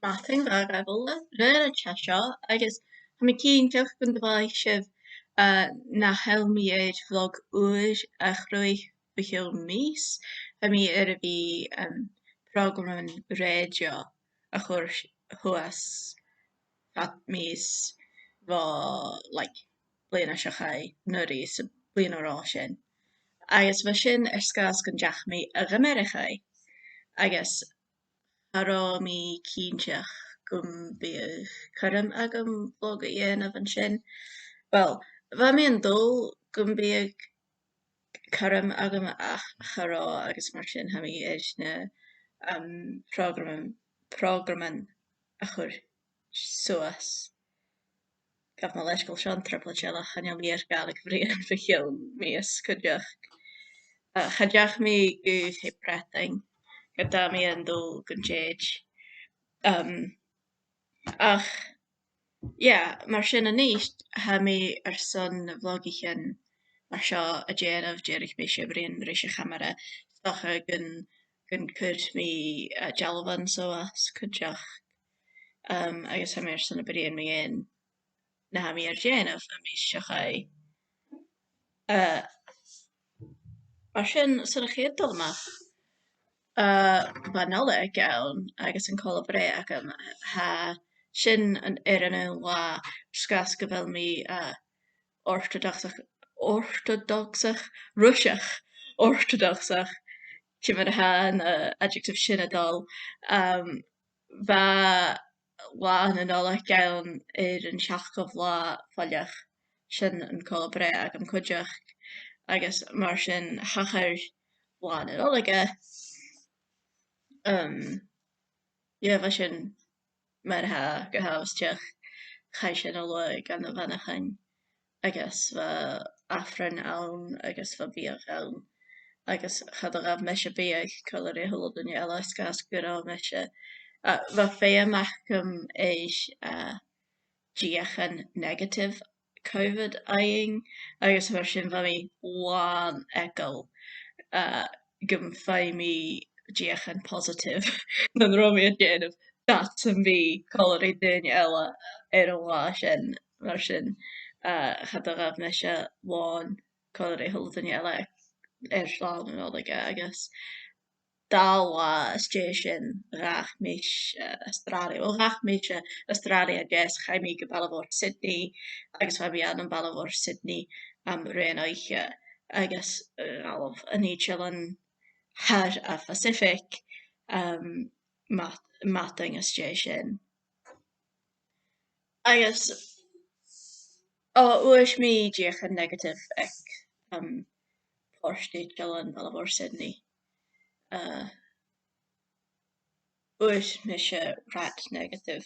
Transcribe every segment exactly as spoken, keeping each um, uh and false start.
Madainn mhath dhuibh uile, rud beag an seo, agus tha mi cinnteach gun do mhothaich sibh, uh, nach eil mi air vlog ùr a chruthachadh bho chionn mìos. Tha mi air a bhith, um, prògraman rèidio a chur suas fad mìos bho, like, bliadhna seo chaidh, no rudeigin, bliadhna ro thàinig sin. Agus bha sin air sgàth 's gun deach mi a dh'Ameireagaidh. Agus cha robh mi cinnteach gum biodh cothrom agam vlog a dhèanamh an sin. Well, bha mi an dùil gum biodh cothrom agam ach cha robh, agus mar sin tha mi air na, um, prògraman, prògraman a chur suas. Gabh mo leisgeul, seo an trioblaid eile, chan eil mi air Gàidhlig a bhruidhinn bho chionn mìos cuideachd. Uh, cha deach mi gu Cape Breton, ged a tha mi an dùil gun tèid. Um, ach, yeah, mar sin a-nis, tha mi airson na vlogaichean mar seo a dhèanamh, dìreach mise a' bruidhinn ris a' chamara, 's dòcha gun, gun cuir mi, uh, dealbhan suas cuideachd. Um, agus tha mi airson a' bruidhinn mu dheidhinn na tha mi air dèanamh am mìos seo chaidh. Uh, mar sin, san a' chiad dol a-mach, uh, bha Nollaig ann agus an còmhradh agam, tha sin an, air an aon latha, air sgàth 's gu bheil mi, uh, orthodoxach, orthodoxach, Ruiseach orthodoxach, ciamar a tha an, uh, adjective sin a' dol. Um, bha Là na Nollaig ann air an seachdamh latha follaiseach, sin an còmhradh agam cuideachd, agus mar sin thachair Là na Nollaig. Um, yeah, bha sin mar a tha gu h-àbhaisteach, chaidh sinn a luaidh gu na bhanachan agus bha Aifreann ann agus bha biadh ann, agus cha do ghabh mise biadh còmhla ri a h-uile duine eile air sgàth 's gun robh mise, uh, bha feum agam air, uh, deuchainn negative COVID fhaighinn, agus mar sin bha mi làn eagal, uh, gum faigh mi deuchainn positive nan robh mi a' dèanamh dad sam bith còmhla ri daoine eile air an latha sin, mar sin, uh, cha do ghabh mise làn còmhla ri a h-uile duine eile air Là na Nollaig agus dà latha às dèidh sin dh'fhàg mise, uh, Astràilia. Well, dh'fhàg mise Astràilia, yes, chaidh mi gu baile mòr Sydney, agus bha mi ann am baile mòr Sydney, um, rè an oidhche, agus, uh, dh'fhalbh an t-eilean thar a' Phacific, um, mad-, madainn às dèidh sin. Agus, o, fhuair mi deuchainn negative aig, um, Port Rachel, baile mòr Sydney. Uh, fhuair mise RAT negative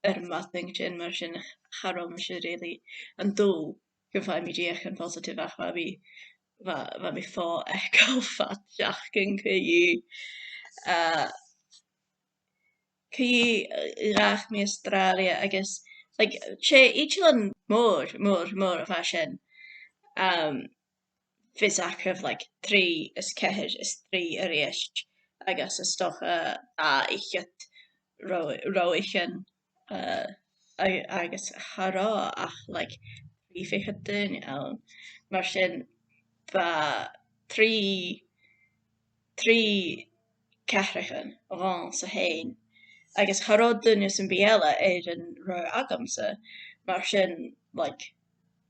air an madainn sin, mar sin cha robh mise really an dùil gum faigh mi deuchainn positive, ach bha mi, bha, bha mi fo eagal fad seachdain co-dhiù. Uh, co-dhiù, uh, dh'fhàg mi Astràilia agus, like, 's e eilean mòr, mòr, mòr a bha sin. Um, fhios agaibh, like, trì is ceithir is trì a-rithist, agus is dòcha, uh, dà fhichead ro-, rothaithe, uh, a-, agus cha robh ach, like, trì fichead duine ann. Mar sin, bha trì, trì ceathrachean dhòmhsa fhèin. Agus cha robh duine sam bith eile air an rotha agamsa. Mar sin, like,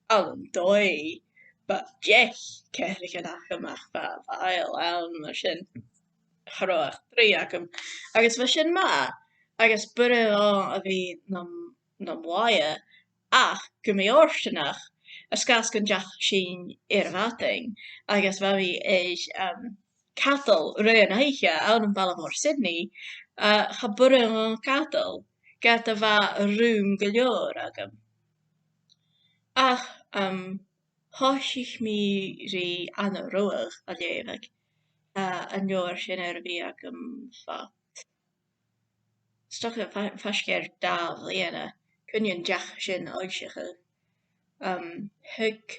ann an dòigh, bha deich ceathrachean agam ach bha, bha aon ann, mar sin cha robh ach trì agam. Agus bha sin math, agus b' urrainn dhomh a bhith nam, nam laighe, ach gu mì-fhortanach, air sgàth 's gun deach sinn air a' mhadainn, agus bha mi air, um, cadal rè an oidhche ann am baile mòr Sydney, uh, cha b' urrainn dhomh cadal, ged a bha rùm gu leòr agam. Ach, um, thòisich mi ri anabarrach a leughadh, uh, an leabhar sin air a bhith agam fad 's dòcha fa-, faisg air dà bhliadhna, cuin a deach sin fhoillseachadh. Um, thug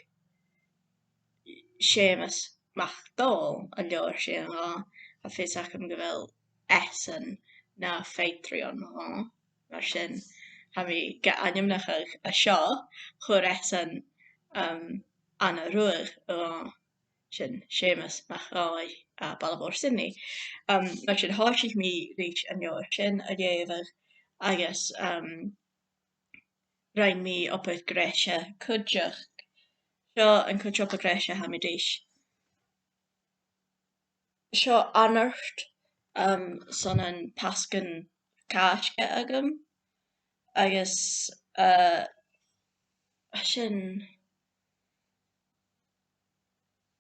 Seumas MacDhòmhnaill an leabhar sin dhomh, tha fios agam gu bheil esan na Patreon dhomh. Mar sin, tha mi ga ainmeachadh an seo, chuir esan, um, ana-ruadh, uh, sin Seumas MacDhòmhnaill à Baile Mhòr Sydney. Um, mar sin, thòisich mi ris an leabhar sin a leughadh agus, um, rinn mi obair greise cuideachd. Seo an cuid obair greise a tha mi ris. Seo anart, um, son na pasgan Càisge agam, agus, uh, sin,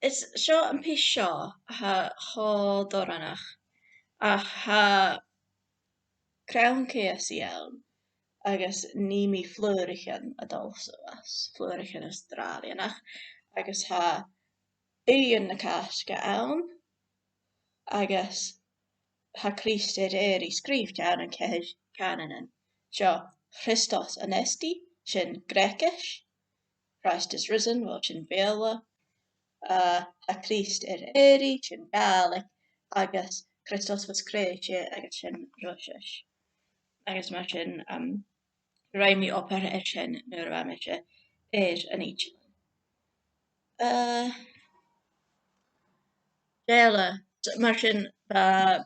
is seo am pìos seo, tha e cho dornach, ach tha crann-ceusaidh ann, agus nì mi flùraichean a' dol suas, flùraichean Astràilianach, agus tha uighean na Càisge ann, agus tha Crìosd air èirigh sgrìobhte ann an ceithir cànanan. Seo Christos Anesti, sin Greugais, Christ is risen, well, sin Beurla, uh, tha Crìosd air èirigh, sin Gàidhlig, agus Christos Voskresie, agus sin Ruisis. Agus mar sin, um, rinn mi obair air sin nuair a bha mise air an Itealan. Uh, dè eile, s-, mar sin, bha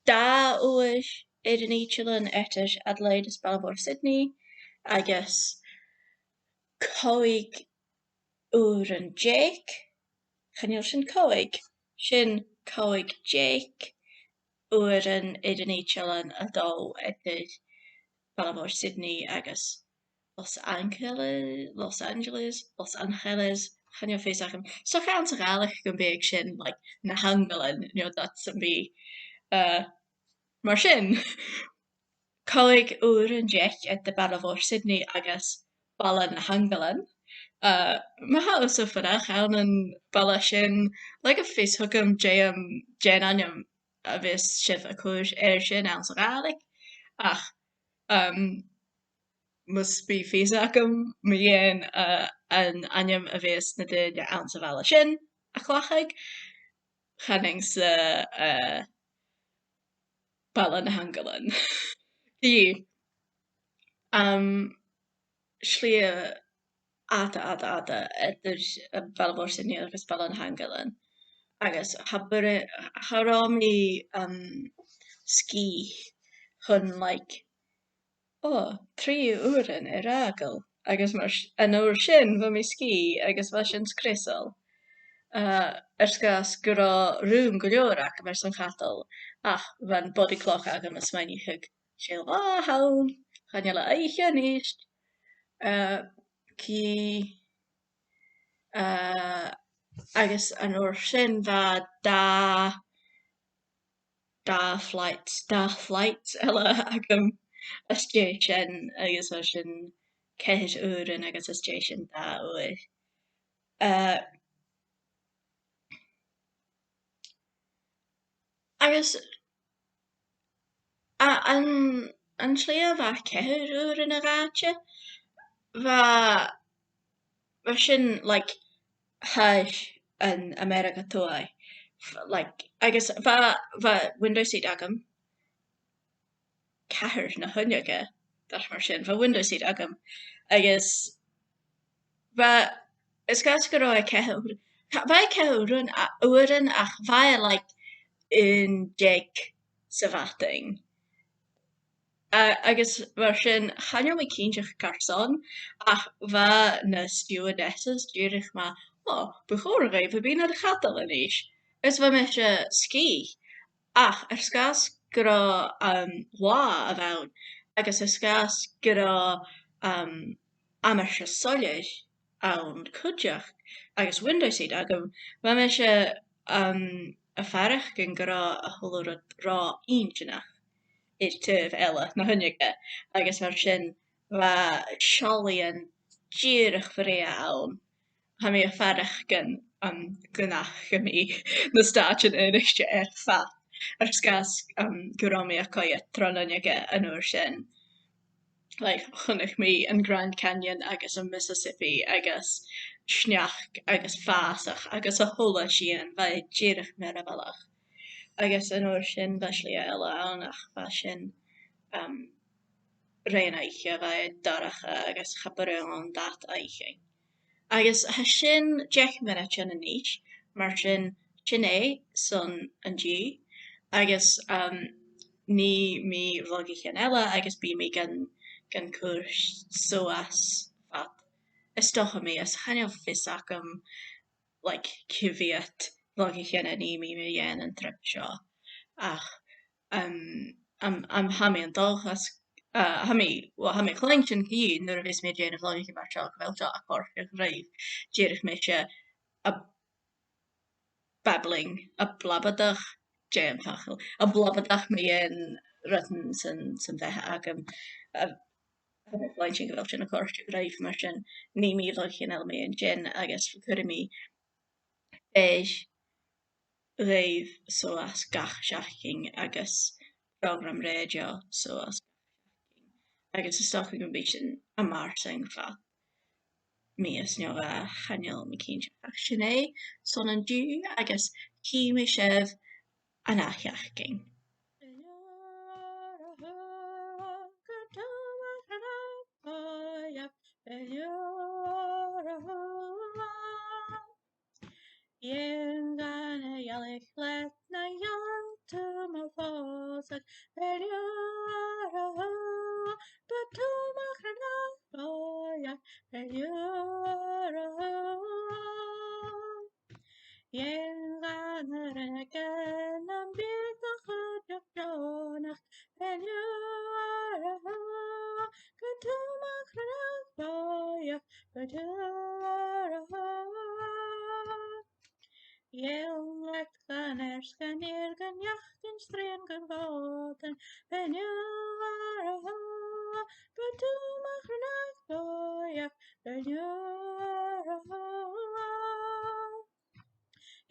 dà uair air an Itealan eadar Adelaide is Baile Mhòr Sydney, agus còig uairean deug, chan eil sin còig, sin còig deug uairean air an Itealan a' dol eadar Baile Mhòr Sydney agus Los Angeles, Los Angeles, Los Angeles, chan eil fios agam. 'S dòcha anns a' Ghàidhlig gum biodh sin, like, na h-Angalan, no dad sam bith. Uh, mar sin, còig uairean deug eadar Baile Mhòr Sydney agus Baile na h-Angalan. Uh, ma tha thusa a' fuireach ann am baile sin, leigibh fios thugam dè, um, dè an t-ainm a bhios sibh a' cur air sin anns a' Ghàidhlig. Ach, um, mus bi fios agam mu dheidhinn, uh, an t-ainm a bhios na daoine anns a' bhaile sin a' cleachdadh, chanainn-sa, uh, Baile na h-Angalan. Bha, um, slighe fhada, fhada, fhada eadar, uh, Baile Mhòr Sydney agus Baile na h-Angalan. Agus cha b' urrainn, cha robh mi, um, sgìth chun, like, o, trì uairean air fhàgail, agus mar s-, an uair sin bha mi sgìth agus bha sin sgriosail. Uh, air sgàth 's gun robh rùm gu leòr agam airson cadal, ach bha am body clock agam a' smaoineachadh, 's e latha a th' ann, chan eil e oidhche a-nis. Uh, cì, uh, agus an uair sin bha dà dà flight, dà flight eile agam às dèidh sin, agus bha sin ceithir uairean agus às dèidh sin dà uair. Uh, agus a, an, an t-slighe a bha ceithir uairean a dh'fhaid, bha, bha sin, like, thairis ann an Ameireagaidh Tuath. F-, like, agus bha, bha window seat agam ceithir na h-uinneige, dad mar sin, bha window seat agam. Agus bha, air sgàth 's gun robh e ceithir, bha e ceithir uairean, a-, uairean ach bha e, like, aon deug sa mhadainn. Uh, agus mar sin, chan eil mi cinnteach carson, ach bha na stewardesses dìreach mar, o, bu chòir dhuibh a bhith nad chadal a-nis. Is bha mise sgìth, ach air sgàth 's gun robh, um, latha a bh' ann, agus air sgàth 's gun robh, um, aimsir shoilleir ann cuideachd, agus window seat agam, bha mise, um, a' faireachdainn gun robh a h-uile rud ro inntinneach air taobh eile na h-uinneige, agus mar sin bha seallaidhean dìreach brèagha ann. Tha mi a' faireachdainn, um, gun fhaca mi na Stàitean Aonaichte air fad, air sgàth 's, um, gun robh mi a' coimhead tron uinneige an uair sin. Like, chunnaic mi an Grand Canyon agus am Mississippi agus sneachd agus fàsach agus a h-uile sìon, bha e dìreach mìorbhaileach. Agus an uair sin bha slighe eile ann, ach bha sin, um, rè an oidhche, bha e dorcha agus cha b' urrainn dhomh dad fhaicinn. Agus tha sin deich mionaidean a-nis, mar sin, sin e son an-diugh, agus, um, nì mi vlogaichean eile agus bidh mi gan, gan cur suas fad. Is dòcha mi, is chan eil fios agam, like, cia mheud vlogaichean a nì mi mu dheidhinn an trip seo. Ach, um, um, um, tha mi an dòchas, uh, tha mi, well, tha mi a' cluinntinn co-dhiù nuair a bhios mi a' dèanamh vlogaichean mar seo gu bheil seo a' còrdadh ribh. Dìreach mise a' babbling, a' blabadach, dè am facal, a' blabadach mu dheidhinn rudan san, san bheatha agam, a, a' cluinntinn gu bheil sin a' còrdadh ribh, mar sin, nì mi vlogaichean eile mu dheidhinn sin agus cuiridh mi fear dhuibh suas gach seachdain agus prògram rèidio suas gach seachdain. Agus is dòcha gum bi sin a' maireann fad mìos no dhà, chan eil mi cinnteach. Ach sin e son an-diugh agus chì mi sibh an ath sheachdain. Dèan dhan a' ghealach leat na gheall tu mo phòsadh, bheir leabhar a thua, bu tu mo chranach bòidheach, bheir leabhar a thua. Dèan dhan a' rèidio nam biodh do chuideachd deònach, bheir leabhar a thua, bu tu mo chranach bòidheach, bheir leabhar a thua. Dèan leat dhan fhear 's dhan fhir, dhan each, dhan srian, dhan bhòtan, bheir leabhar a thua, bu tu mo chranach bòidheach, bheir leabhar a thua.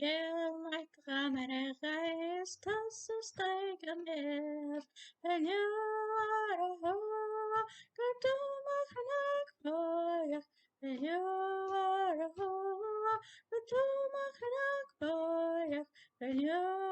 Dèan leat dhan mheadhan is tusa a-staigh gam fhèin, bheir leabhar a thua, bu tu mo chranach bòidheach, bheir leabhar a thua, bu tu mo chranach bòidheach, bheir leabhar